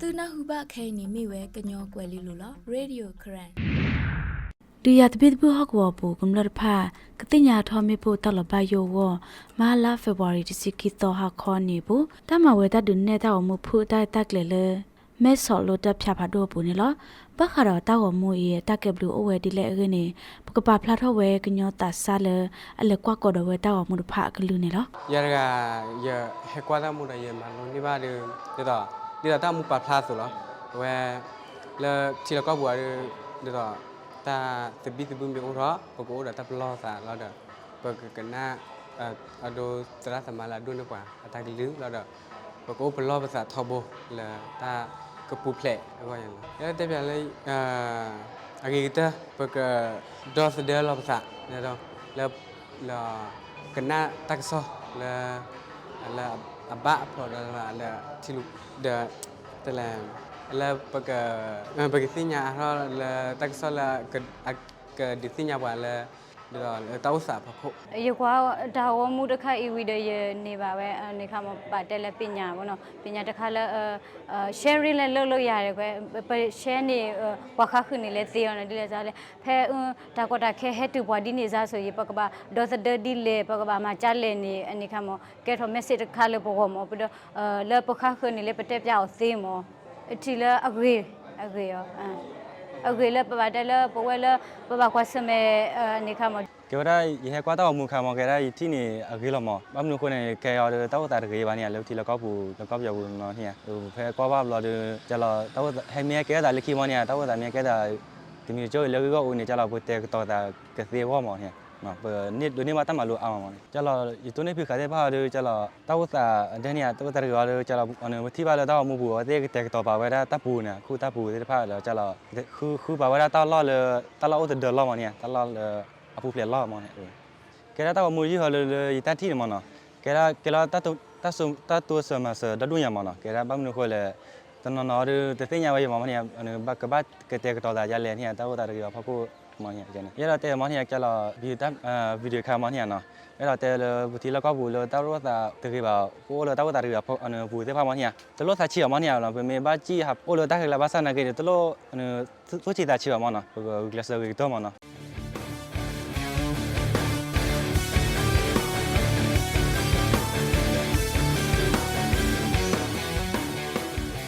သုနၢ်ဟူဘၣ်ခဲအံၤန့ၣ်မ့ၢ်ဝဲကညီကွဲၤလ့လိၤလီၤ. Radio Karen ဒုးယၤသဘံၣ်သဘုၣ်ဟီၣ်ကဝီၤအပူၤ ကမျၢၢ်တဖၣ် ကသ့ၣ်ညါထီၣ်မ့ၣ်ပိၢ်တၢ်လီၤဘၣ်ယိၣ်အဂီၢ် မဟါလါ February တဆံခံသီဟါခီန့ၣ်အပူၤ တၢ်မၤဝဲတၢ်ဒုးနဲၣ်တၢ်ဂီၤမူဖုၣ်တၢ်ရဲၣ်တၢ်ကျဲၤလၢ မဲၢ်ဆီးလိတၢ်ဖၠးဖးဒိၣ်အပူၤန့ၣ်လီၤ. ဘၣ်ဃးဒီးတၢ်ဂီၤမူအံၤ တၢ်ကဲဘျုးအိၣ်ဝဲဒ်လဲၣ်အဂ့ၢ်န့ၣ် ပကပာ်ဖျါထီၣ်ဝဲကညီသးစၢ်လၢ အလဲၤကွၢ်ကီးဒီးဝဲတၢ်ဂီၤမူတဖၣ်အကလုၢ်န့ၣ်လီၤ. ယၤတဂၤ ယဟဲကွၢ်တၢ်မူဒီးယမၤလိန့ၢ်ဘၣ်ဒီး ဒ်သိး ဒ်သိးတၢ်မူပာ်ဖျါအသိးလီၤ. အဝဲ လၢထံလီၢ်ကီၢ်ပူၤအံၤ ဒ်သိး တၢ်သဘံၣ်သဘုၣ်မ့ၢ်အိၣ်ထီၣ် ပကအိၣ်ဒီးတၢ်ပလီၢ်ပသးလီၤဒီး ပကကနၣ် အဒိသရၣ်သမါလၢအဒိၣ်န့ၢ်ပှၤအတၢ်ကလုၢ်လီၤဒီး ပကအိၣ်ပလီၢ်ပသးထီဘိလၢတၢ်ကပူၤဖျဲးအဂီၢ်န့ၣ်လီၤ. ယတဲပၠးလၢ အဂ့ၤကတၢၢ် ပကဒီသဒၢလီၤပသး လၢ လၢ ကနၣ်တၢ်ကစီၣ်လၢ လၢအဘၣ်အဖျိးဒီးလၢထံလူၤ ဒီး တလဲၤ လၢပက ပကသ့ၣ်ညါအါထီၣ်လၢတၢ်ကစီၣ်လၢ ကဒုးသ့ၣ်ညါပှၤလၢ ဒ်သိးလၢတၢ်အိၣ်သးအဖီခိၣ် ယကွၢ်တၢ်ဂီၤမူတခါအံၤဝံၤဒီးယန့ၢ်ဘၣ်ဝဲ န့ၣ်ခါမ့ၢ် ဘၣ်တဲလၢပညာပေါ့နော် ပညာတခါလၢ sharing လဲၤလိာ်လိာ်ယၤ ပ share န့ၣ် ပှၤဃါဃုာ်န့ၣ်လဲၤသ့အီၤန့ၣ် ဒ်လဲၣ်လဲၣ် ဖဲ တၢ်ကီတၢ်ခဲဟဲတုၤပှၤဒ်န့ၣ်စါစိၤ ယပကဘၣ်ဒီသဒၢဒ်လဲၣ် ပကဘၣ်မၤကၢ်လဲၣ်န့ၣ် အန့ၣ်ခါမ့ၢ် ကဲထီၣ် message တခါလၢပဂီၢ်မ့ၢ် ပဒီး လၢပဃါဃုာ်န့ၣ်လၢပတဲပၠးအီၤသ့မ့ၢ် အထံၣ်လၢအဂ့ၤ အဂ့ၤအီၤ အဂ့ၤလၢပဘၣ်တဲလၢပဝဲလၢ ပဘၣ်ကွၢ်ဆၢၣ်မဲာ် န့ၣ်ခါမ့ၢ် ကဲဝဲဒၣ် ယဟဲကွၢ်တၢ်ဂီၤမူအခါမ့ၢ် ကဲဒၣ်ယထံၣ်န့ၣ် အဂ့ၤလီၤမ့ၢ် ဘၣ်မနုၤအဃိန့ၣ် ကဲအီၤဒီး တၢ်အိၣ်သးတဂ့ၤဘၣ်န့ၣ် လၢထံလီၢ်ကီၢ်ပူၤ လၢကီၢ်ပယီၤပူၤန့ၣ် ဖဲကွၢ်ဘၣ်ဘျီဒီး ကလီၤ တၢ်အိၣ်သး ဟဲမ့ၢ်ဟဲကဲထီၣ်သးလၢခံမ့ၢ်န့ၣ် တၢ်အိၣ်သးမ့ၢ်ဟဲကဲထီၣ် တမံၤတကၠိၢ်အံၤလၢဂ့ၢ်ဂီၢ်အူန့ၣ် ကလီၤ ပတဲာ်ကတီၤသးကသ့အဂီၢ်မ့ၢ်န့ၣ် ပဒိးန့ၢ်ဘၣ်တၢ်မၤလိအါမ့ၢ်န့ၣ် ကလီၤ ယတိၢ်နီၣ်ဖုးဃာ်သ့ၣ်တဖၣ်ဒီး ကလီၤ တၢ်အိၣ်သးဒဲန့ၣ် တၢ်အိၣ်သးတဂ့ၤအီၤဒီး ကလီၤ ပထံၣ်ဘၣ်လၢတၢ်ဂီၤမူပူၤ အဝဲသ့ၣ်ကတဲာ်ကတီၤပာ်ဝဲဒၣ်တၢ်ပူၤန့ၣ် အခုတၢ်ပူၤသ့ၣ်တဖၣ်ဒီး ကလီၤ ဃု ဃုပာ်ဝဲဒၣ်တၢ်လီၢ်လၢ တၢ်လီၢ်အိၣ်သဒၢလီၢ်မ့ၢ်န့ၣ် တၢ်လီၢ်လၢ အပူၤဖျဲးလီၢ်မ့ၢ်န့ၣ် ကဲဒၣ်တၢ်ဂီၤမူယုၢ်ဟီလၢ လၢယတၢ်ထံၣ်န့ၣ်မ့ၢ်န့ၣ် ကဲဒၣ် ကဲလီၤ တၢ်တိစၢၤမၤစၢၤဒီဒူၣ်ညါမ့ၢ်န့ၣ် ကဲဒၣ်ဘၣ်မနုၤအဃိလဲၣ် တနီၤနီၤဒီး တသ့ၣ်ညါဝဲယမ့ၢ်န့ၣ် ကဘၣ်ကတဲာ်ကတီၤသးဒ်လဲၣ်န့ၣ် တၢ်အိၣ်သးတဂ့ၤအီၤဖီခိၣ်မ့ၢ်န့ၣ် ယအဲၣ်ဒိးတဲမ့ၢ်န့ၣ် ကဲလီၤ video ခါမ့ၢ်န့ၣ် အဲၣ်ဒိးတဲလၢပထံလီၢ်ကီၢ်ပူၤလၢတၢ်အိၣ်သးတဂ့ၤဘၣ် ပအိၣ်လၢတၢ်အိၣ်သးတဂ့ၤအပူၤသ့ၣ်တဖၣ်မ့ၢ်န့ၣ် တလိၣ်သးဆံးအီၤမ့ၢ်န့ၣ် ပမ့ၢ်ဘၣ်စံၣ်ဟးအိၣ်လၢတၢ်ဃဲၤလၢဘၣ်ဆၣ်နာ်က့ဒီး တလိၣ် သူၣ်ဆံးသးဆံးဘၣ်မ့ၢ်န့ၣ် ပကဂုာ်ကျဲးစၢးဂ့ၤကတၢၢ်မ့ၢ်န့ၣ်